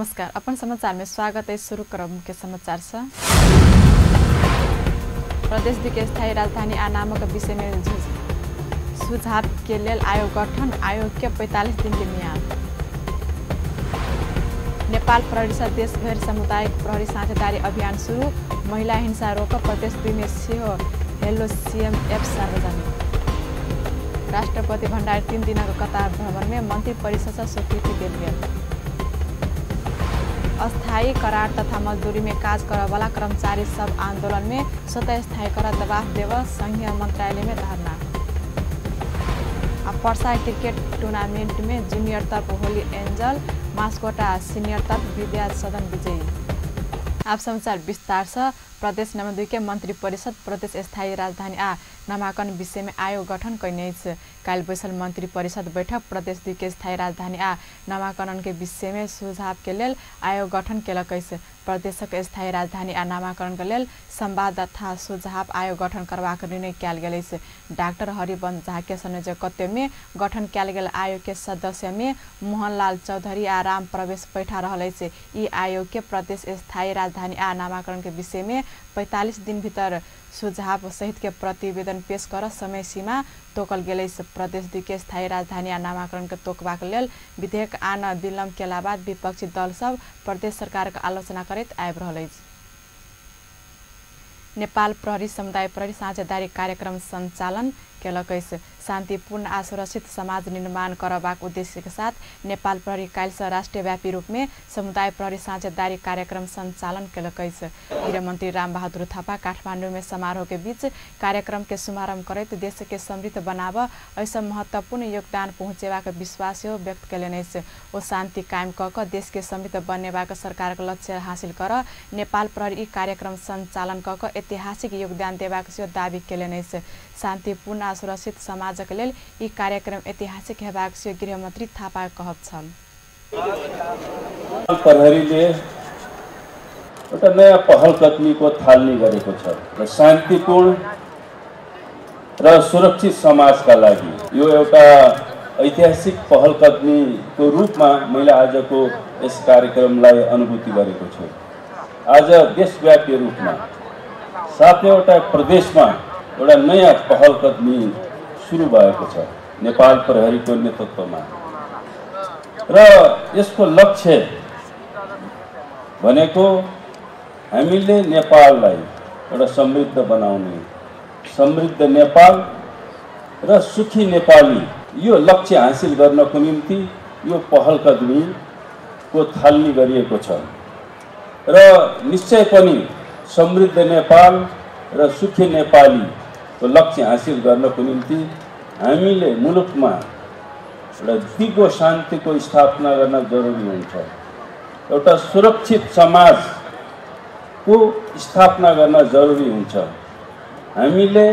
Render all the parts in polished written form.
नमस्कार, अपन समाचार में स्वागत है। शुरू करब मुख्य समाचार से। प्रदेश के स्थायी राजधानी आ नामक विषय में सुझाव के लेल आयोग गठन, आयोग के 45 दिन के मियाद। नेपाल प्रहरी सँ देशभरि सामुदायिक प्रहरी साझेदारी अभियान शुरू, महिला हिंसा रोक प्रदेश 2 में सेहो हेलो सीएम एप सार्वजनिक। राष्ट्रपति भण्डारी 3 दिनक कतार भ्रमण में मंत्री परिषद सँ स्वीकृति देल गेल। अस्थायी करार तथा मजदूरी में काज करऽवाला कर्मचारी सब आंदोलन में स्वतः स्थायी कर दबाव देव संघीय मंत्रालय में धरना। पर्सा क्रिकेट टूर्नामेंट में जूनियर तर्फ होली एंजल मास्कोटा, सीनियर तर्फ विद्या सदन विजयी। आप समाचार विस्तार से। प्रदेश नंबर 2 के मंत्री परिषद प्रदेश स्थायी राजधानी आ नामांकन विषय में आयोग गठन कयने अछि। काल्हि बैसल मंत्री परिषद बैठक प्रदेश 2 के स्थायी राजधानी आ नामांकन के विषय में सुझाव के लेल आयोग गठन केलक अछि। प्रदेशक स्थायी राजधानी आ नामांकन के लेल संवाद तथा सुझाव आयोग गठन करबाक निर्णय कयल गेल अछि। डाक्टर हरिवंश झा के संयोजकत्व में गठन कयल गेल आयोग के सदस्य में मोहनलाल चौधरी आ राम प्रवेश पैठा रहल अछि। ई आयोग के प्रदेश स्थायी राजधानी आ नामांकन के विषय में 45 दिन भीतर सुझाव सहित के प्रतिवेदन पेश कर समय सीमा तोकल गेल अछि। प्रदेश 2 के स्थायी राजधानी आ नामांकन के तोकबाक लेल विधेयक आन विलम्ब केला बाद विपक्षी दल सब प्रदेश सरकार के आलोचना करैत आबि रहल अछि। नेपाल प्रहरी समुदाय प्रहरी साझेदारी कार्यक्रम सञ्चालन केलक अछि। शान्तिपूर्ण आ सुरक्षित समाज निर्माण करबाक उद्देश्य के साथ नेपाल प्रहरी काल्हि राष्ट्रव्यापी रूप में समुदाय प्रहरी साझेदारी कार्यक्रम सञ्चालन केलक अछि। गृहमन्त्री रामबहादुर थापा काठमाडौँ में समारोह के बीच कार्यक्रम के शुभारम्भ करैत देश के समृद्ध बनाब एहिसँ महत्वपूर्ण योगदान पहुँचेबाक विश्वास व्यक्त केलनि अछि। ओ शान्ति कायम कऽ कऽ देश के समृद्ध बनेबाक सरकारक लक्ष्य हासिल कर नेपाल प्रहरी ई कार्यक्रम सञ्चालन कऽ कऽ ऐतिहासिक योगदान देबाक सेहो दावी केलनि अछि। शान्तिपूर्ण आ सुरक्षित समाजक लेल ई कार्यक्रम ऐतिहासिक हेबाक सेहो गृहमन्त्री थापा कहब छल। प्रहरीले एउटा नयाँ पहल कदमीको थालनी गरेको छ र शान्तिपूर्ण र सुरक्षित समाजका लागि यो एउटा ऐतिहासिक पहल कदमीको रूपमा मैले आजको यस कार्यक्रमलाई अनुभूति गरेको छु। आज देशव्यापी रूपमा 7वटा प्रदेशमा एउटा नयाँ पहल कदमी सुरु भएको छ नेपाल प्रहरीको नेतृत्वमा र यसको लक्ष्य भनेको हामीले नेपाललाई एउटा समृद्ध बनाउने, समृद्ध नेपाल र सुखी नेपाली, यो लक्ष्य हासिल गर्नको निम्ति यो पहल कदमीको थालनी गरिएको छ र निश्चय पनि समृद्ध नेपाल र सुखी नेपालीको लक्ष्य हासिल गर्नको निम्ति हामीले मुलुकमा एउटा दिगो शान्तिको स्थापना गर्न जरुरी हुन्छ, एउटा सुरक्षित समाजको स्थापना गर्न जरुरी हुन्छ, हामीले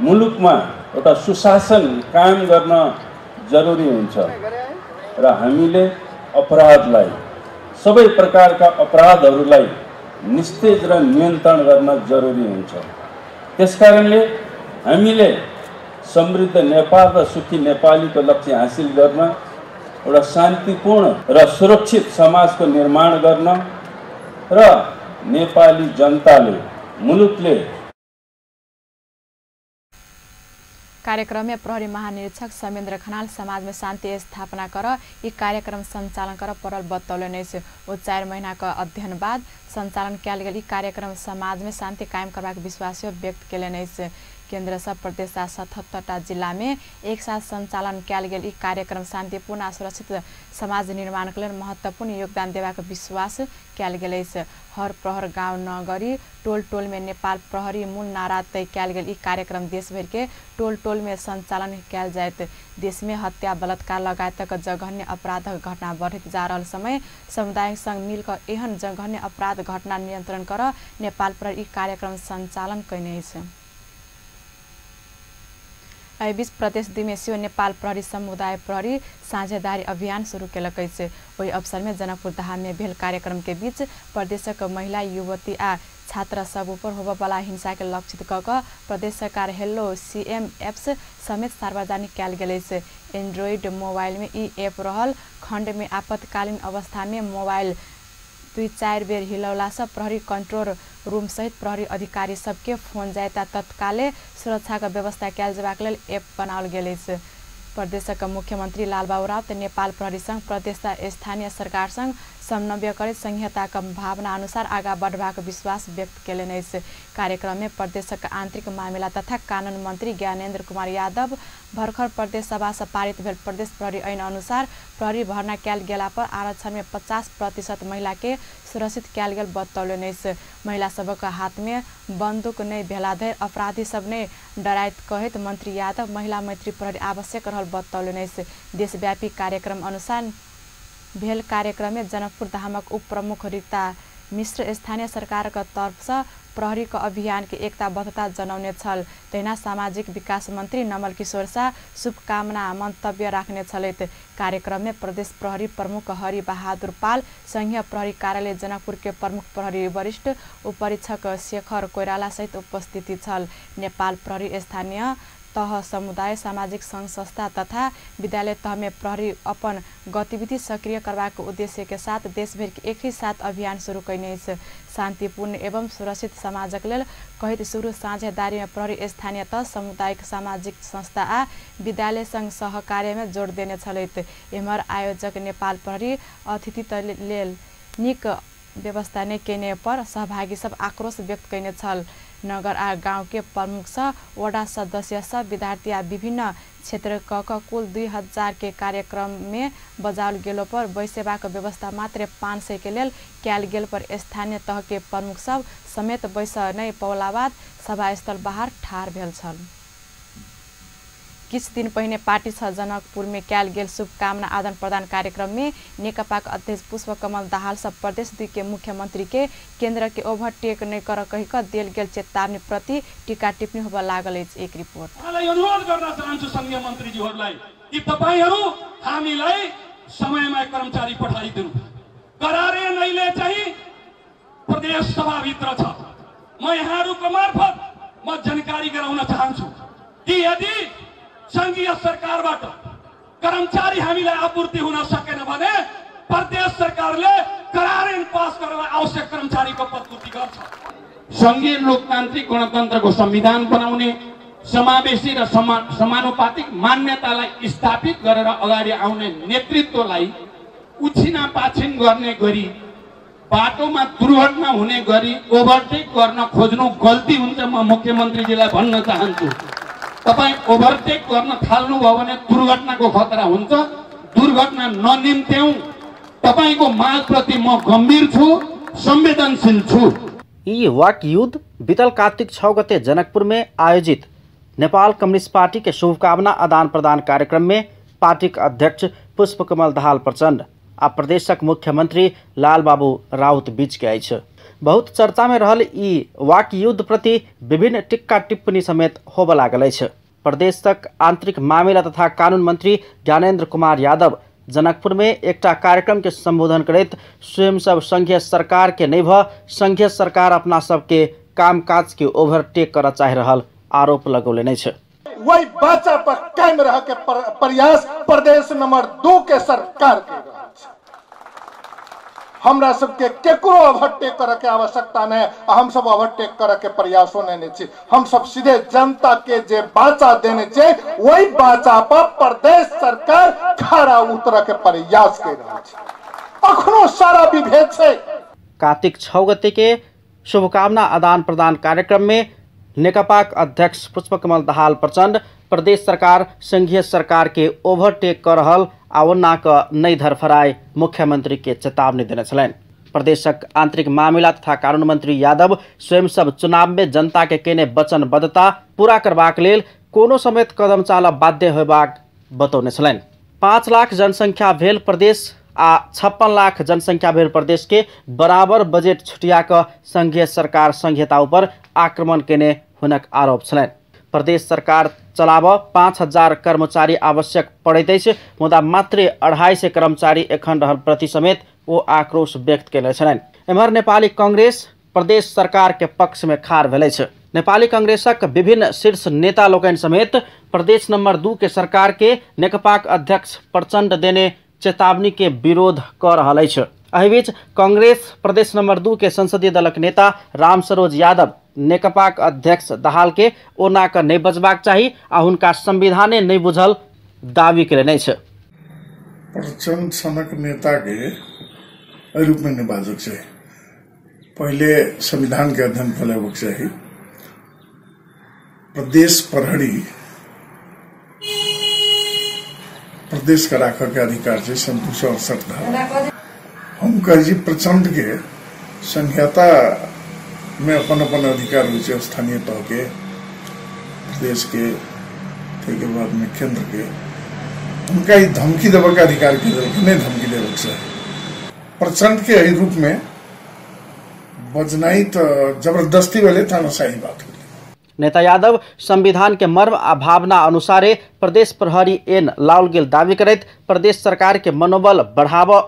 मुलुकमा एउटा सुशासन कायम गर्न जरुरी हुन्छ र हामीले अपराधलाई, सबै प्रकारका अपराधहरूलाई निस्तेज र नियन्त्रण गर्न जरुरी हुन्छ। त्यसकारणले हामीले समृद्ध नेपाल र सुखी नेपालीको लक्ष्य हासिल गर्न, एउटा शान्तिपूर्ण र सुरक्षित समाजको निर्माण गर्न र नेपाली जनताले, मुलुकले। कार्यक्रम में प्रहरी महानिरीक्षक समेन्द्र खनाल समाज में शान्ति स्थापना कर ई कार्यक्रम सञ्चालन कर परल बतौलनि अछि। ओ 4 महीना का अध्ययन बाद सञ्चालन कयल गेल ई कार्यक्रम समाज में शान्ति कायम करबाक विश्वास व्यक्त केलनि अछि। केन्द्र सँ प्रदेश आ 77टा जिला में एक साथ सञ्चालन कयल गेल ई कार्यक्रम शान्तिपूर्ण आ सुरक्षित समाज निर्माण के लेल महत्वपूर्ण योगदान देबाक विश्वास कयल गेल अछि। हर प्रहर गांव नगरी टोल टोल में नेपाल प्रहरी मूल नारा तय कयल गेल ई कार्यक्रम देशभरि के टोल टोल में सञ्चालन कयल जायत। देश में हत्या, बलात्कार लगायतक जघन्य अपराधक घटना बढ़ैत जा रहल समय समुदाय संग मिलकर एहन जघन्य अपराध घटना नियंत्रण कर नेपाल प्रहरी ई कार्यक्रम सञ्चालन कयने अछि। एहिबीच प्रदेश 2 में सेहो नेपाल प्रहरी समुदाय प्रहरी साझेदारी अभियान शुरू केलक अछि। ओहि अवसर में जनकपुर धाम में भेल कार्यक्रम के बीच प्रदेशक महिला, युवती आ छात्र सब ऊपर होबऽवाला हिंसा के लक्षित क क प्रदेश सरकार हेलो सीएम एप्स समेत सार्वजनिक कयल गेल अछि। एंड्रॉइड मोबाइल में ई ऐप रहल खंड में आपातकालीन अवस्था में मोबाइल 2-4 बेर हिलौला से प्रहरी कंट्रोल रूम सहित प्रहरी अधिकारी सबके फोन जायता तत्काले सुरक्षा के व्यवस्था कयल जेबाक लेल ऐप बनाओल गेल अछि। प्रदेशक मुख्यमंत्री लालबाबू राउत नेपाल प्रहरी संघ प्रदेश स्थानीय सरकार संग समन्वय करैत संहिताक भावना अनुसार आगा बढ़बाक विश्वास व्यक्त केलनि अछि। कार्यक्रम में प्रदेशक आंतरिक मामिला तथा कानून मंत्री ज्ञानेन्द्र कुमार यादव भर्खर प्रदेश सभा से पारित भेल प्रदेश प्रहरी ऐन अनुसार प्रहरी भर्ना कयल गेला पर आरक्षण में 50% महिला के सुरक्षित कयल गेल बतौलनि अछि। महिला सबक हाथ में बंदूक नहि भेला धरि अपराधी सब नहि डराइत कहैत मंत्री यादव महिला मैत्री प्रहरी आवश्यक रहल बतौलनि अछि। देशव्यापी कार्यक्रम अनुसार भेल कार्यक्रम में जनकपुर धामक उप प्रमुख रीता मिश्र स्थानीय सरकार के तरफ से प्रहरी के अभियान के एकताबद्धता जनौने छल। तहिना सामाजिक विकास मंत्री नमल किशोर शाह शुभकामना मंतव्य राखने छलथि। कार्यक्रम में प्रदेश प्रहरी प्रमुख हरि बहादुर पाल, संघीय प्रहरी कार्यालय जनकपुर के प्रमुख प्रहरी वरिष्ठ उपरीक्षक शेखर कोइराला सहित उपस्थिति छल। नेपाल प्रहरी स्थानीय तह समुदाय सामाजिक संघ संस्था तथा विद्यालय तह में प्रहरी अपन गतिविधि सक्रिय करबाक उद्देश्य के साथ देशभरि के एक ही साथ अभियान शुरू कयने अछि। शांतिपूर्ण एवं सुरक्षित समाजक लेल कहैत शुरू साझेदारी में प्रहरी स्थानीय तह सामुदायिक सामाजिक संस्था आ विद्यालय संग सहकार्य में जोड़ देने छलथि। एम्हर आयोजक नेपाल प्रहरी अतिथि लेल नीक व्यवस्था नहि केने पर सहभागी सब आक्रोश व्यक्त कयने छल। नगर आ गांव के प्रमुख स वडा सदस्य सब विद्यार्थी आ विभिन्न क्षेत्र क कुल 2000 के कार्यक्रम में बजाओल गेलो पर बैसेबाक व्यवस्था मात्र 500 के लेल कयल गेल पर स्थानीय तह के प्रमुख सब समेत बैस नहि पौला बाद सभास्थल बाहर ठाढ़ भेल छल। किछु दिन पहिने पार्टी छ जनकपुर में कयल गेल शुभकामना आदान प्रदान कार्यक्रम में नेकपाक अध्यक्ष पुष्पकमल दाहाल सब प्रदेश 2 के मुख्यमंत्री के केंद्र के ओवरटेक नहि कर कहि क देल गेल चेतावनी प्रति टीका टिप्पणी होबय लागल अछि। एक रिपोर्ट। अनुरोध गर्न चाहन्छु संघीय मन्त्रीज्यूहरूलाई कि तपाईहरू हामीलाई समयमा कर्मचारी पठाइदिनु। करारे नैले चाहिँ प्रदेश सभाभित्र छ। म यहाँहरूको मार्फत म जानकारी गराउन चाहन्छु कि यदि संघीय सरकारबाट कर्मचारी हामीलाई आपूर्ति हुन सकेन भने प्रदेश सरकारले करार पास गरेर आवश्यक कर्मचारीको पदपूर्ति गर्छ। संघीय लोकतान्त्रिक गणतन्त्रको संविधान बनाउने, समावेशी र समानुपातिक मान्यतालाई स्थापित गरेर अगाडि आउने नेतृत्वलाई उछिना पाछिन गर्ने गरी, बाटोमा दुर्घटना हुने गरी ओभरटेक गर्न खोज्नु गल्ती हुन्छ। म मुख्यमन्त्रीजीलाई भन्न चाहन्छु, तपाई ओभरटेक गर्न थाल्नुभयो भने दुर्घटनाको खतरा हुन्छ। दुर्घटना ननिम्त्याउँ, तपाईको मागप्रति म गम्भीर छु, संवेदनशील छु। यी वाक युद्ध बीतल कार्तिक 6 गते जनकपुर में आयोजित नेपाल कम्युनिस्ट पार्टी के शुभकामना आदान प्रदान कार्यक्रम में पार्टी के अध्यक्ष पुष्पकमल दाहाल प्रचंड आ प्रदेशक मुख्यमंत्री लालबाबू राउत बीच के अछि। बहुत चर्चा में रहल ई वाक युद्ध प्रति विभिन्न टिक्का टिप्पणी समेत होबय लागल अछि। प्रदेशक आंतरिक मामिला तथा कानून मंत्री ज्ञानेन्द्र कुमार यादव जनकपुर में एकटा कार्यक्रम के संबोधन करैत स्वयं सब संघीय सरकार के नहि भ संघीय सरकार अपना सबके कामकाज के ओवरटेक करऽ चाहि रहल आरोप लगौलनि अछि। वही बाचा पर कायम रह के प्रयास प्रदेश नंबर 2 के सरकार के हमरा सबके केकरो ओवरटेक करे के आवश्यकता नहीं, हम सब ओवरटेक करे के प्रयासो नहीं छी। हम सब सीधे जनता के जे बाचा देने छे वही बाचा पर प्रदेश सरकार खरा उतर के प्रयास कर रहल छै। अखनो सारा विभेद छै। कार्तिक 6 गते के शुभकामना आदान प्रदान कार्यक्रम में नेकपाक अध्यक्ष पुष्पकमल दाहाल प्रचंड प्रदेश सरकार संघीय सरकार के ओवरटेक कर रहल आ ओना क नहि धरफराए मुख्यमंत्री के चेतावनी देने छलनि। प्रदेशक आंतरिक मामिला तथा कानून मंत्री यादव स्वयं सब चुनाव में जनता के केने वचनबद्धता पूरा करबाक लेल कोनो समेत कदम चालऽ बाध्य होयबाक बतौने छलनि। 5 लाख जनसंख्या भेल प्रदेश आ 56 लाख जनसंख्या भेल प्रदेश के बराबर बजट छुटिया कऽ संघीय सरकार संघीयता ऊपर आक्रमण केने हुनक आरोप छलनि। प्रदेश सरकार चलाबऽ 5000 कर्मचारी आवश्यक पड़ैत अछि, मुदा मात्र 250 कर्मचारी एखन रहल प्रति समेत ओ आक्रोश व्यक्त केने छलनि। एम्हर नेपाली कांग्रेस प्रदेश सरकार के पक्ष में खाड़ भेल अछि। नेपाली कांग्रेसक विभिन्न शीर्ष नेता लोकनि समेत प्रदेश नंबर 2 के सरकार के नेकपाक अध्यक्ष प्रचण्ड देने चेतावनी के विरोध क रहल अछि। एहि बीच कांग्रेस प्रदेश नंबर 2 के संसदीय दलक नेता रामसरोज यादव नेकपाक अध्यक्ष दाहाल के ओना क नहि बजबाक चाही आ हुनका संविधाने नहि बुझल दावी केलनि अछि। प्रचण्ड सनक नेता के एहि रूप में नहि बाजक चाही, पहिले संविधान के अध्ययन कऽ लेबाक चाही। प्रदेश प्रहरी प्रदेश के राखऽ के अधिकार छै सन 268 धारा। हम कहै छी प्रचण्ड के संहिता में अपन अपन अधिकार होइ छै, स्थानीय तह के, प्रदेश के, ताहिके बाद में केंद्र के। उनका ई धमकी देबऽ के अधिकार के देलकै, नहि धमकी देबऽ के चाही। प्रचण्ड के एहि रूप में बजनाइ तऽ जबरदस्ती भेलै, तानाशाही बात भेलै। नेता यादव संविधान के मर्म आ भावना अनुसारे प्रदेश प्रहरी एन लाओल गेल दावी करैत प्रदेश सरकार के मनोबल बढ़ाबऽ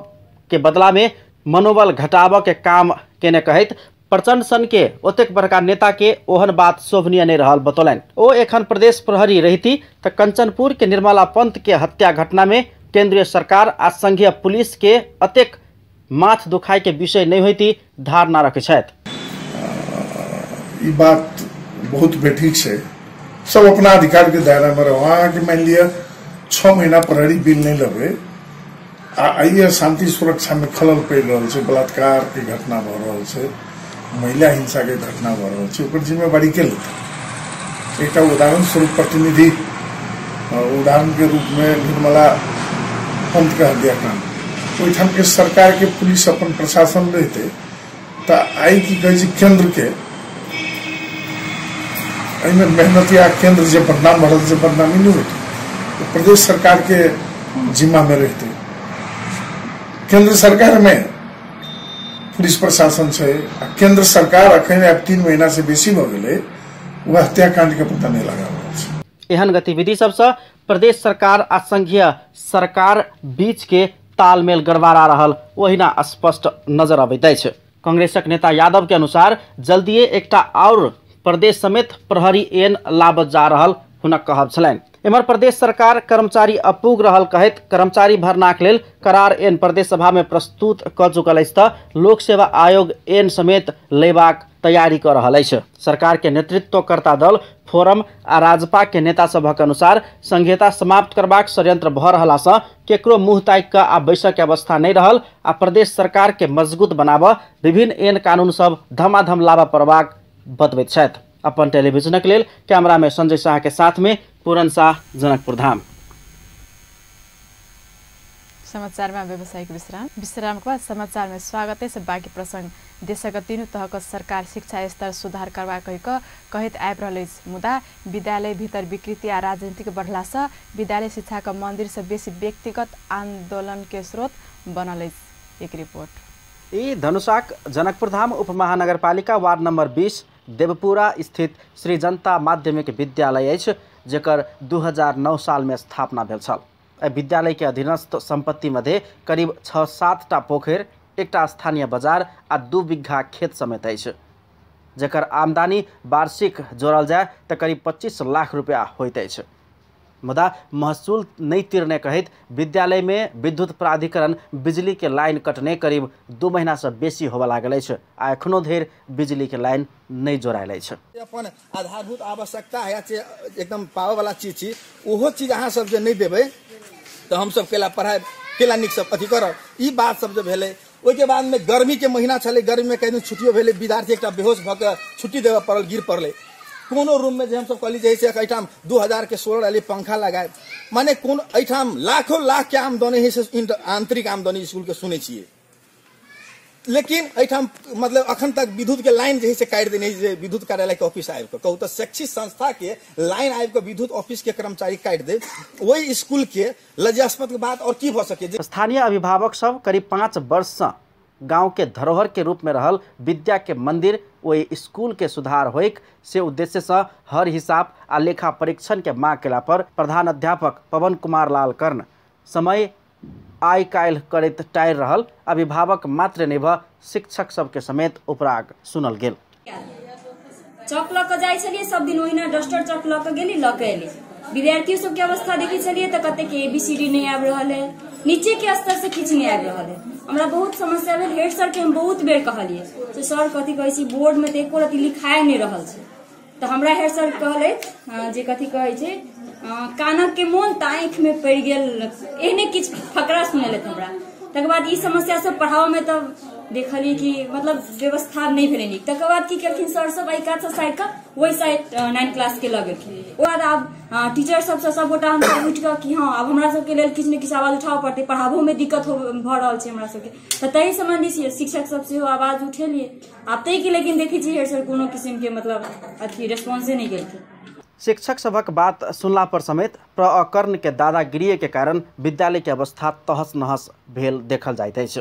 के बदला में मनोबल घटाबऽ के काम केने कहैत प्रचण्ड सन के ओतेक बड़का नेता के ओहन बात शोभनीय नहीं रहल बतौलनि। ओ एखन प्रदेश प्रहरी रहिती तऽ कंचनपुर के निर्मला पंत के हत्या घटना में केंद्रीय सरकार आ संघीय पुलिस के अतेक माथ दुखाई के विषय नहीं होती धारणा रखै छथि। ई बात बहुत बेठीक छै, सब अपना अधिकार के दायरा में रहो। अहाँके मानि लिअ 6 महीना प्रहरी बिल नहीं लेबै आ आइए शांति सुरक्षा में खलल पड़ि रहल छै, बलात्कार के घटना भऽ रहल छै, महिला हिंसा के घटना भऽ रहल छै, ओकर जिम्मेवारी के लेतै? एकटा उदाहरण स्वरूप प्रतिनिधि उदाहरण के रूप में निर्मला पंत के हत्याकांड, ओहिठाम के सरकार के पुलिस अपन प्रशासन रहते तऽ आइ की कहै छै केंद्र के एहिमे मेहनतिया केंद्र जे बदनाम भरल छै, बदनामी नहीं होते, प्रदेश सरकार के जिम्मा में रहते। केंद्र सरकार में पुलिस प्रशासन छै आ केंद्र सरकार अखन आब 3 महीना से बेसी भऽ गेलै, वह हत्याकांड के पता नहीं लगा रहल छै। एहन गतिविधि सबसँ प्रदेश सरकार आ संघीय सरकार बीच के तालमेल गड़बड़ा रहल ओहिना स्पष्ट नजर अबैत अछि। कांग्रेसक नेता यादव के अनुसार जल्दिए एकटा और प्रदेश समेत प्रहरी एन लाबत जा रहल हुनक कहब छलनि। एम्हर प्रदेश सरकार कर्मचारी अपूग रहल कहैत कर्मचारी भरनाक लेल करार एन प्रदेश सभा में प्रस्तुत कऽ चुकल अछि तऽ लोक सेवा आयोग एन समेत लेबाक तैयारी कऽ रहल अछि। सरकार के नेतृत्वकर्ता दल फोरम आ राजपा के नेता सभक अनुसार संघीयता समाप्त करबाक षड्यंत्र भऽ रहलासँ केकरो मुँह ताकि कऽ आ बैसक के अवस्था नहीं रहल आ प्रदेश सरकार के मजबूत बनाबऽ विभिन्न एन कानून सब धमाधम लाबऽ पड़बाक बतबैत छथि। अपन टेलीविजनक लेल कैमरा में संजय शाह के साथ में पूरन शाह, जनकपुर धाम। समाचार में व्यावसायिक विश्राम। विश्राम के बाद समाचार में स्वागत है। बाकी प्रसंग देशक तीनू तहक सरकार शिक्षा स्तर सुधार करबा कहैत आबि रहल अछि, मुदा विद्यालय भीतर विकृति आ राजनीतिक बढ़लासँ विद्यालय शिक्षाक मंदिर से बेसी व्यक्तिगत आंदोलन के स्रोत बनल अछि। एक रिपोर्ट। ई धनुषाक जनकपुरधाम उपमहानगरपालिका वार्ड नंबर 20 देवपुरा स्थित श्री जनता माध्यमिक विद्यालय अछि, जकर 2009 साल में स्थापना भेल छल। एहि विद्यालय के अधीनस्थ संपत्ति मध्ये करीब 6-7 टा पोखरि, एकटा स्थानीय बाजार आ 2 बीघा खेत समेत अछि, जकर आमदनी वार्षिक जोड़ल जाय तऽ करीब 25 लाख रुपया होइत अछि। मुदा महसूल नहीं तिरने कहैत विद्यालय में विद्युत प्राधिकरण बिजली के लाइन कटने करीब 2 महीना से बेसी होबय लागल अछि आ एखनो धरि बिजली के लाइन नहीं जोड़ायल अछि। अपन आधारभूत आवश्यकता है एकदम पावे वाला चीज छी, ओहो चीज अहाँ सब जे नहीं देबै तऽ हम सब केला पढ़ाइ केला नीक सब अथी करब, ई बात सब जे भेलै। ओहिके बाद में गर्मी के महीना छलै, गर्मी में कहीं छुट्टियो भेलै, विद्यार्थी एकटा बेहोश भऽ कऽ छुट्टी देबऽ पड़ल, गिर पड़लै। कोनो रूम में जे हमसब कहली जे एहिठाम 2000 के सोलर अली पंखा लगाए, माने कोन एहिठाम लाखों लाख के आमदनी है से आंतरिक आमदनी स्कूल के सुनै छियै, लेकिन एहिठाम मतलब अखन तक विद्युत के लाइन जे है से काटि देने जे विद्युत कार्यालय के ऑफिस आबि कऽ कहू तऽ शैक्षिक संस्था के लाइन आबि कऽ विद्युत ऑफिस के कर्मचारी काटि दे, ओहि स्कूल के लज्जास्पद बात और की भऽ सकै। स्थानीय अभिभावक सब करीब 5 वर्ष से गांव के धरोहर के रूप में रहल विद्या के मंदिर ओहि स्कूल के सुधार होइक से उद्देश्य से हर हिसाब आ लेखा परीक्षण के मांग केला पर प्रधान अध्यापक पवन कुमार लाल कर्ण समय आइ काल्हि करैत टारि रहल अभिभावक मात्र नहि भ शिक्षक सबके समेत उपराग सुनल गेल। चौक लऽ कऽ जाइ छलियै सब दिन, ओहिना डस्टर चौक लऽ कऽ गेली लऽ कऽ एली। विद्यार्थियों सबके अवस्था देखै छलियै तऽ कतेक ABCD नहि आबि रहल है, नीचे के स्तर से किछु नहि आबि रहल है। हमरा बहुत समस्या भेल। हेड सर के हम बहुत बेर कहलियै से सर कथी कहै छी बोर्ड में तऽ एको रति लिखाए नहि रहल छै। तऽ हमरा हेड सर कहलथि जे कथी कहै छै कानक के मोन तऽ आँखि में पड़ि गेल, एहने किछु फकरा सुनेलथि हमरा। तकर बाद ई समस्या सब पढ़ाबऽ में तऽ देखलियै कि मतलब व्यवस्था नहि भेलै नीक। तकर बाद की केलखिन सर सब एहि कातसँ साइड कऽ ओहि साइड 9 क्लास के लऽ गेलखिन। ओकर बाद आब टीचर सबसँ सबगोटा हमसब उठि कऽ कि हँ आब हमरा सबके लेल किछु ने किछु आवाज उठाबऽ पड़तै, पढ़ाबोमे दिक्कत भऽ रहल छै हमरा सबके। तऽ ताहि सम्बन्धी शिक्षक सब सेहो आवाज उठेलियै। आब ताहिके लेकिन देखै छियै हेड सर कोनो किसिमके मतलब अथी रेस्पॉन्से नहि केलखिन। शिक्षक सभक बात सुनला पर समेत प्रअकर्ण के दादागिरी के कारण विद्यालय के अवस्था तहस नहस भेल देखल जाइत अछि।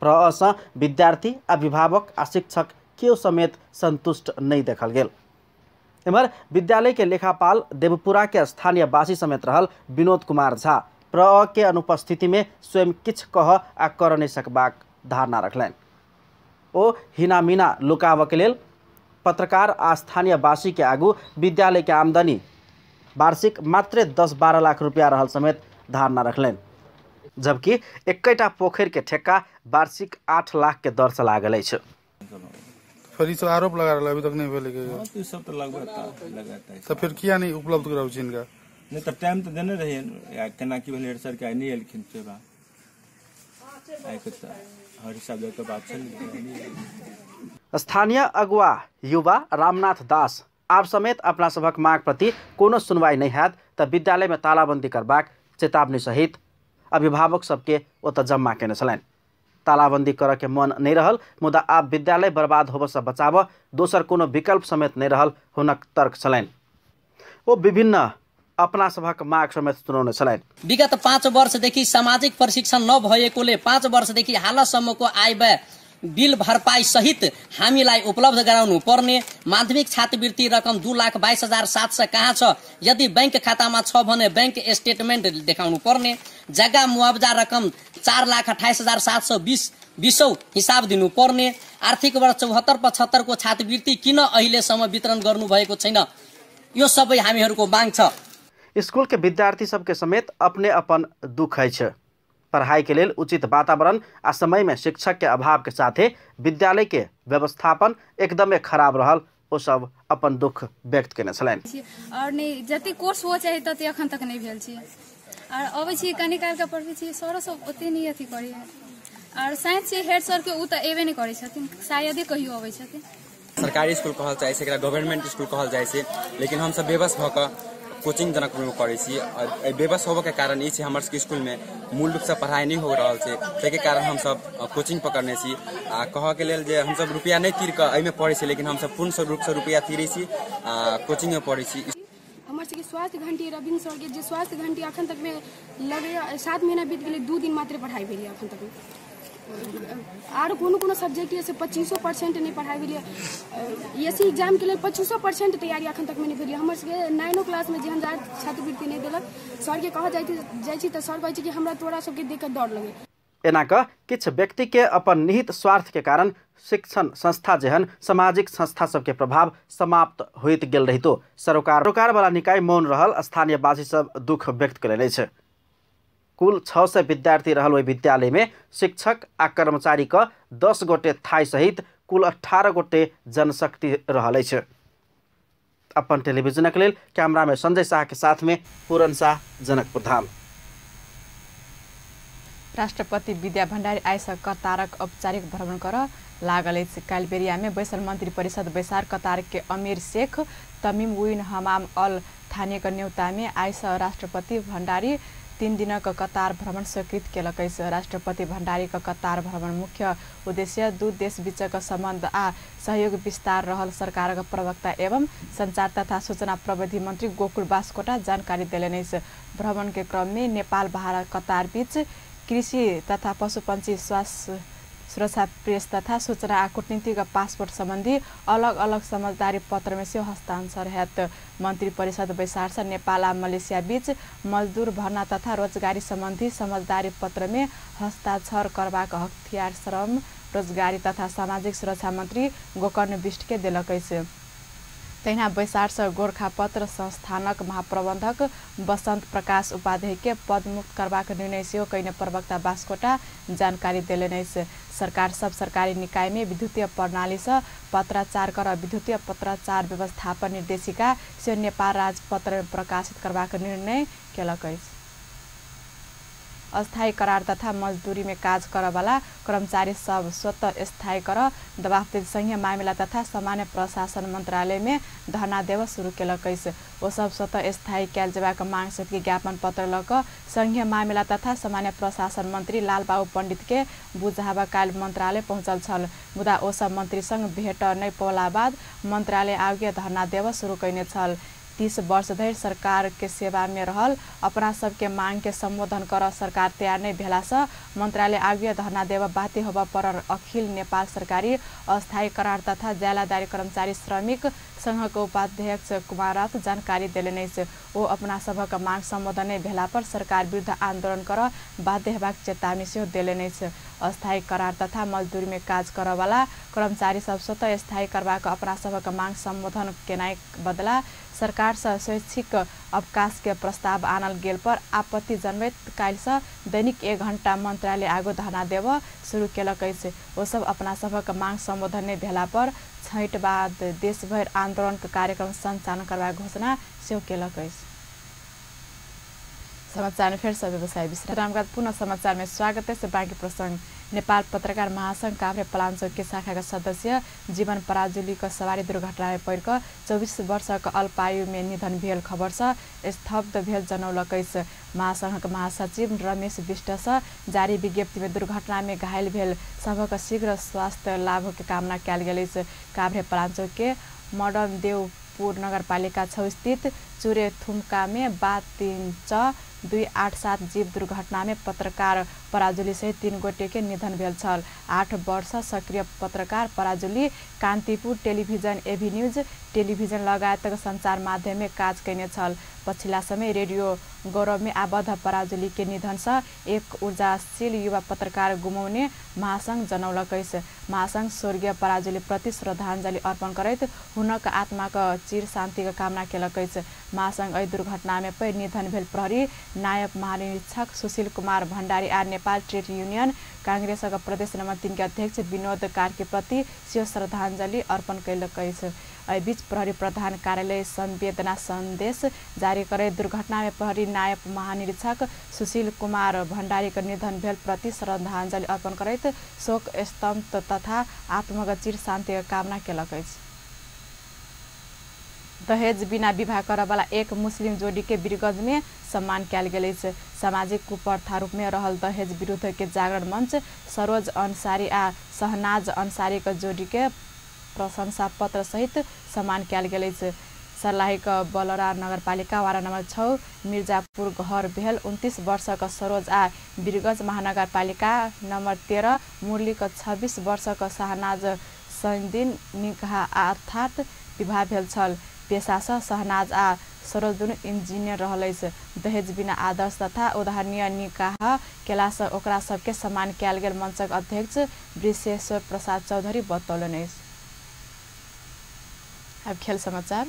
प्रअ विद्यार्थी, अभिभावक आ शिक्षक केओ समेत संतुष्ट नहीं देखल गेल। एम्हर विद्यालय के लेखापाल देवपुरा के स्थानीय वासी समेत रहल विनोद कुमार झा प्रअ के अनुपस्थिति में स्वयं किछु कह आ कर नहीं सकबाक धारणा रखलनि। ओ हिनामीना लुकाबऽ के लेल पत्रकार आ स्थानीय वासी के आगू विद्यालय के आमदनी वार्षिक मात्र 10-12 लाख रुपया रहल समेत धारणा रखलनि, जबकि एकटा पोखरि के ठेक्का वार्षिक 8 लाख के दर से लागल अछि। फिर सब आरोप लगा रहा अभी तक नहीं भेल तो सब तो लगता है। तो फिर किया नहीं उपलब्ध कराउ छी इनका? नहीं तो टाइम तो देने रहिए, केना की भेल सर के नहीं एलखिन से बात आइ के हर हिसाब के बात छल। स्थानीय अगुआ युवा रामनाथ दास आब समेत अपना सभक मांग प्रति कोनो सुनवाई नहीं हैत त विद्यालय में तालाबंदी करबाक चेतावनी सहित अभिभावक सबके ओतऽ जम्मा केने छलनि। तालाबंदी करऽ के मन नहीं रहल, मुदा आब विद्यालय बर्बाद होबऽ से बचाबऽ दोसर कोनो विकल्प समेत नहीं रहल हुनक तर्क छलनि। ओ विभिन्न अपना सभक माग समेत सुनौने छलनि। विगत 5 वर्षदेखि सामाजिक प्रशिक्षण नभएकोले 5 वर्षदेखि हालसम्मको आय व्यय बिल भरपाई सहित हामीलाई उपलब्ध गराउनु पर्ने, माध्यमिक छात्रवृत्ति रकम 2,22,700 कहाँ छ, यदि बैंक खातामा छ भने बैंक स्टेटमेन्ट देखाउनु पर्ने, जग्गा मुआवजा रकम 4,28,720 हिसाब दिनु पर्ने, आर्थिक वर्ष 74-75 को छात्रवृत्ति किन अहिलेसम्म वितरण गर्नु भएको छैन, यो सबै हामीहरूको माग छ। स्कूल के विद्यार्थी सबके समेत अपने अपन दुख अछि। पढ़ाई के लेल उचित वातावरण आ समय में शिक्षक के अभाव के साथे विद्यालय के व्यवस्थापन एकदमे खराब रहल ओ सब अपन दुख व्यक्त केने छलनि। और नहीं जते कोर्स हो चाही तते अखन तक नहीं भेल छी, और अबै छी कनी काल के पढ़बै छी, सरो सब ओते नहीं अथी करै, और साइंस छी हेड सर के उ त एबे नहीं करै छथिन, शायदे कहियो अबै छथिन। सरकारी स्कूल कहल जाइ छै, एकरा गवर्नमेंट स्कूल कहल जाइ छै, लेकिन हमसब बेबस भऽ कऽ कोचिंग जनकपुरमे करै छी। बेबस होबऽके कारण ई छै हमर सबके स्कूलमे मूल रूपसँ पढ़ाइ नहि हो रहल छै, ताहिके कारण हमसब कोचिंग पकड़ने छी। आ कहऽके लेल जे हमसब रुपया नहि तीर कऽ एहिमे पढ़ै छी, लेकिन हमसब पूर्ण रूपसँ रुपया तीरै छी आ कोचिंगमे पढ़ै छी। हमर सबके स्वास्थ्य घंटी रविन्द्र सरके जे स्वास्थ्य घंटी अखन तकमे लगैए 7 महीना बीत गेलै, 2 दिन मात्र पढ़ाइ भेलै अखन तकमे। आर कोनो कोनो सब्जेक्ट ये से 25% नहीं पढ़ाई भेलै। एसी एग्जाम के लेल 25% तैयारी अखन तक में नहीं भेलै। हमर सबके 9 क्लास में जेहन छात्रवृत्ति नहीं देलक, सर के कहल जाइ छी तऽ सर कहै छै कि हमरा तोरा सबके देख कऽ डर लगे। एना कऽ किछु व्यक्ति के अपन निहित स्वार्थ के कारण शिक्षण संस्था जेहन सामाजिक संस्था सबके प्रभाव समाप्त होइत गेल रहितो सरोकार वाला निकाय मौन रहल स्थानीयवासी सब दुख व्यक्त कयलनि अछि। कुल 600 विद्यार्थी रहल ओहि विद्यालय में शिक्षक आ कर्मचारी के 10 गोटे थाई सहित कुल 18 गोटे जनशक्ति रहल अछि। अपन टेलीविजनक लेल कैमरा में संजय शाह के साथ में पूरन शाह, जनकपुर धाम। राष्ट्रपति विद्या भण्डारी आइसँ कतारक औपचारिक भ्रमण कर लागल अछि। काल्हि बेरियामे बैसल मंत्री परिषद बैसार कतार के अमीर शेख तमीम बिन हमाम अल थानीक न्योतामे आइसँ राष्ट्रपति भण्डारी 3 दिनक कतार भ्रमण स्वीकृत केलक अछि। राष्ट्रपति भण्डारीक कतार भ्रमण मुख्य उद्देश्य दू देश बीचक सम्बन्ध आ सहयोग विस्तार रहल सरकारक प्रवक्ता एवं संचार तथा सूचना प्रविधि मंत्री गोकुल बास्कोटा जानकारी देलनि अछि। भ्रमण के क्रम में नेपाल, भारत, कतार बीच कृषि तथा पशुपक्षी स्वास्थ्य सुरक्षा प्रेस तथा सूचना आ कूटनीतिक पासपोर्ट सम्बन्धी अलग अलग समझदारी पत्र में सेहो हस्ताक्षर हैत। मंत्री परिषद बैसार से नेपाल आ मलेशिया बीच मजदूर भर्ना तथा रोजगारी सम्बन्धी समझदारी पत्र में हस्ताक्षर करबाक हथियार श्रम रोजगारी तथा सामाजिक सुरक्षा मंत्री गोकर्ण बिष्ट के देलक अछि। तहिना बैसार से गोरखापत्र संस्थानक महाप्रबंधक बसंत प्रकाश उपाध्याय के पदमुक्त करबाक निर्णय सेहो कयने प्रवक्ता बास्कोटा जानकारी देलनि अछि। सरकार सब सरकारी निकाय में विद्युतीय प्रणाली से पत्राचार कर विद्युतीय पत्राचार व्यवस्थापन निर्देशिका सेहो नेपाल राजपत्र में प्रकाशित करबाक निर्णय केलक अछि। अस्थायी करार तथा मजदूरी में काज करवाला कर्मचारी सब स्वतः स्थायी कर दबाव दैत संघीय मामिला तथा सामान्य प्रशासन मंत्रालय में धरना देव शुरू केलक अछि। ओ सब स्वतः स्थायी कयल जेबाक मांग सहित ज्ञापन पत्र लऽ कऽ संघीय मामिला तथा सामान्य प्रशासन मंत्री लालबाबू पंडित के बुझाबऽ काल्हि मंत्रालय पहुंचल छल, मुदा ओ सब मंत्री संग भेट नहि पौला बाद मंत्रालय आगे धरना देव शुरू कयने छल। 30 वर्ष धरि सरकार के सेवा में रहल अपना सबके मांग के संबोधन कर सरकार तैयार नहीं भेला से मंत्रालय आगे धरना देव बाध्य होबय पड़ल। अखिल नेपाल सरकारी अस्थायी करार तथा ज्यालादारी कर्मचारी श्रमिक संघक उपाध्यक्ष कुमार राउत जानकारी देलनि अछि। ओ अपना सभक मांग संबोधन नहि भेला पर सरकार विरुद्ध आंदोलन कर बाध्य हेबाक चेतावनी सेहो देलनि अछि। अस्थायी करार तथा मजदूरी में काज करऽवाला कर्मचारी सब स्वतः स्थायी करबाक अपना सभक मांग संबोधन केनाइ बदला सरकार से स्वैच्छिक अवकाश के प्रस्ताव आनल गेल पर आपत्ति जनबैत काल्हि से दैनिक 1 घंटा मंत्रालय आगू धरना देब शुरू केलक अछि। ओ सब अपना सभक मांग संबोधन नहि भेला पर छठि बाद देशभरि आंदोलन के कार्यक्रम संचालन करबाक घोषणा सेहो केलक अछि। समाचार में फिर से व्यवसाय विश्राम के पुनः समाचार में स्वागत है। बाँकी प्रसंग नेपाल पत्रकार महासंघ काभ्रे पलाञ्चोक के शाखा का सदस्य जीवन पराजुली का सवारी दुर्घटना में पड़िक 24 वर्षक अल्पायु में निधन भेल खबर से स्तब्ध भेल जनौलक अछि। महासंघक महासचिव रमेश बिष्ट से जारी विज्ञप्ति में दुर्घटना में घायल भेल सभक शीघ्र स्वास्थ्य लाभ के कामना कयल गेल अछि। काभ्रे पलाञ्चोक के मडनदेवपुर नगरपालिका 6 स्थित चुरे थुम्का में 3 6 2 8 7 जीव दुर्घटना में पत्रकार पराजुली सहित 3 गोटे के निधन भेल छल। 8 वर्ष सक्रिय पत्रकार Parajuli Kantipur television, AB news television लगायतक संचार माध्यम में काज कयने छल। पछिल्ला समय रेडियो गौरव में आबद्ध पराजुली के निधन से एक ऊर्जाशील युवा पत्रकार गुमाउने महासंघ जनौलक अछि। महासंघ स्वर्गीय पराजुली प्रति श्रद्धांजलि अर्पण करैत हुनक आत्माक चिर शान्तिक कामना केलक अछि। महासंघ एहि दुर्घटना में परि निधन भेल प्रहरी नायब महानिरीक्षक सुशील कुमार भण्डारी आ नेपाल ट्रेड यूनियन कांग्रेसक प्रदेश नम्बर 3 के अध्यक्ष विनोद कार्की प्रति सेहो श्रद्धांजलि अर्पण कयलक अछि। एहि बीच प्रहरी प्रधान कार्यालय संवेदना संदेश जारी करैत दुर्घटना में प्रहरी नायब महानिरीक्षक सुशील कुमार भण्डारी के निधन भेल प्रति श्रद्धांजलि अर्पण करैत शोक स्तब्ध तथा आत्मक चिर शान्तिक कामना केलक अछि। दहेज बिना विवाह करऽवाला एक मुस्लिम जोड़ी के वीरगंज में सम्मान कयल गेल अछि। सामाजिक कुप्रथा रूप में रहल दहेज विरुद्ध के जागरण मंच सरोज अंसारी आ शहनाज अंसारी के जोड़ी के प्रशंसा पत्र सहित सम्मान कयल गेल अछि। सर्लाहीक बलरा नगरपालिका वार्ड नम्बर 6 मिर्जापुर घर भेल 29 वर्षक सरोज आ वीरगंज महानगरपालिका नम्बर 13 मुरलीक 26 वर्षक शहनाज शनिदिन निकाह अर्थात विवाह भेल छल। पेशासँ शहनाज आ सरोज दुनू इंजीनियर रहल अछि। दहेज बिना आदर्श तथा उदाहरणीय निकाह केलासँ ओकरा सबके सम्मान कयल गेल मंचक अध्यक्ष विश्वेश्वर प्रसाद चौधरी बतौलनि अछि। अब खेल समाचार।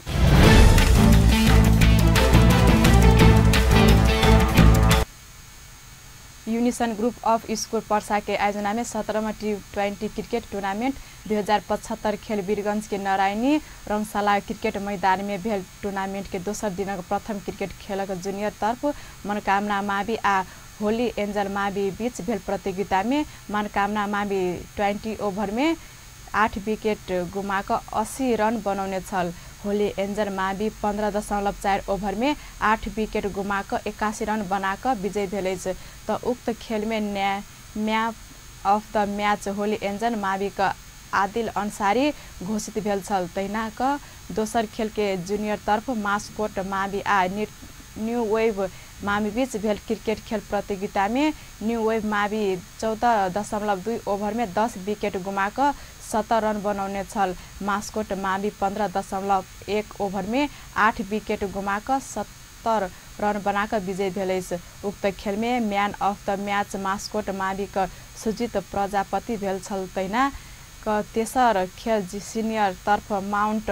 Unison group of school Parsa के आयोजना में 17वां T20 cricket tournament 2075 खेल वीरगंज के नारायणी रंगशाला क्रिकेट मैदान में भेल टूर्नामेंट के दोसर दिनक प्रथम क्रिकेट खेलक जूनियर तर्फ मनोकामना मावि आ होली एंजल मावि बीच भेल प्रतियोगिता में मनोकामना मावि 20 ओभर में 8 विकेट गुमा क 80 रन बनौने छल। होली एंजल मावि 15.4 ओभर में 8 विकेट गुमा क 81 रन बना क विजयी भेल अछि। त उक्त खेल में man of the match Holy Angel मावि क आदिल अंसारी घोषित भेल छल। तहिना क दोसर खेल के जूनियर तर्फ मास्कोट मावि आ न्यू वेव मावि बीच भेल क्रिकेट खेल प्रतियोगिता में न्यू वेव मावि 14.2 ओभर में 10 विकेट गुमा क 70 रन बनौने छल। मास्कोट मावि 15.1 ओभर में 8 विकेट गुमा क 70 रन बनाकर विजयी भेल अछि। उक्त खेल में man of the match Maskot मावि क सुजित प्रजापति भेल छल। तहिना क तेसर खेल सीनियर तर्फ माउंट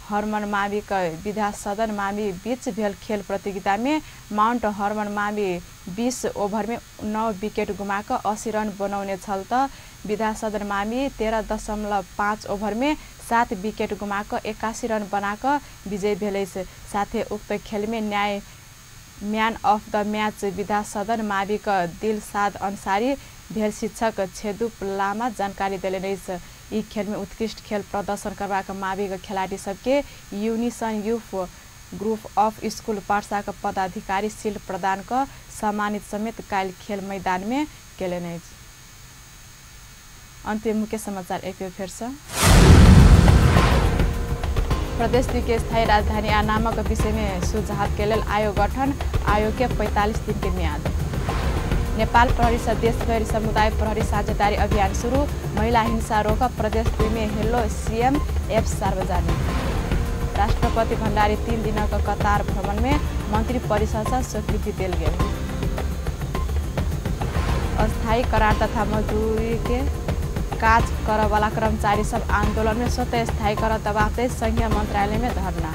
हरमन मावि क विद्या सदन मावि बीच भेल खेल प्रतियोगिता में माउंट हरमन मावि 20 ओभर में 9 विकेट गुमा क 80 रन बनौने छल त विद्या सदन मावि 13.5 ओभर में 7 विकेट गुमा क 81 रन बना क विजयी भेल अछि। साथे उक्त खेल में न्याय man of the match Vidya Sadan मावि क दिलसाद अंसारी भेल शिक्षक छेदुप लामा जानकारी देलनि अछि। ई खेल में उत्कृष्ट खेल प्रदर्शन करबाक मावि क खेलाड़ी सबके Unison youth group of school Parsa क पदाधिकारी शील्ड प्रदान क सम्मानित समेत काल्हि खेल मैदान में केलनि अछि। अंतिम मुख्य समाचार एक बेर फेर से। प्रदेश 2 के स्थायी राजधानी आ नामक विषय में सुझाव के लेल आयोग गठन, आयोग के 45 दिन के म्याद। नेपाल प्रहरी से देशभरि समुदाय प्रहरी साझेदारी अभियान शुरू, महिला हिंसा रोक प्रदेश 2 में हेलो सीएम ऐप सार्वजनिक। राष्ट्रपति भण्डारी 3 दिनक कतार भ्रमण में मंत्री परिषद से स्वीकृति देल गेल। अस्थायी करार तथा मजदूरी के काज करवाला कर्मचारी सब आंदोलन में स्वतः स्थायीकरण दबाव दैत संघीय मंत्रालय में धरना।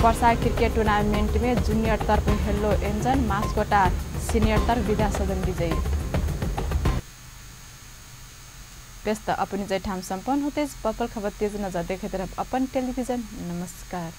पर्सा क्रिकेट टूर्नामेंट में जूनियर तर्फ हेलो एंजन मास्कोटा सीनियर तर्फ विद्या सदन विजयी। व्यस्त अपनी जय ठाम संपन्न होते पल पल खबर तेज नजर देखते रह अपन टेलीविजन। नमस्कार।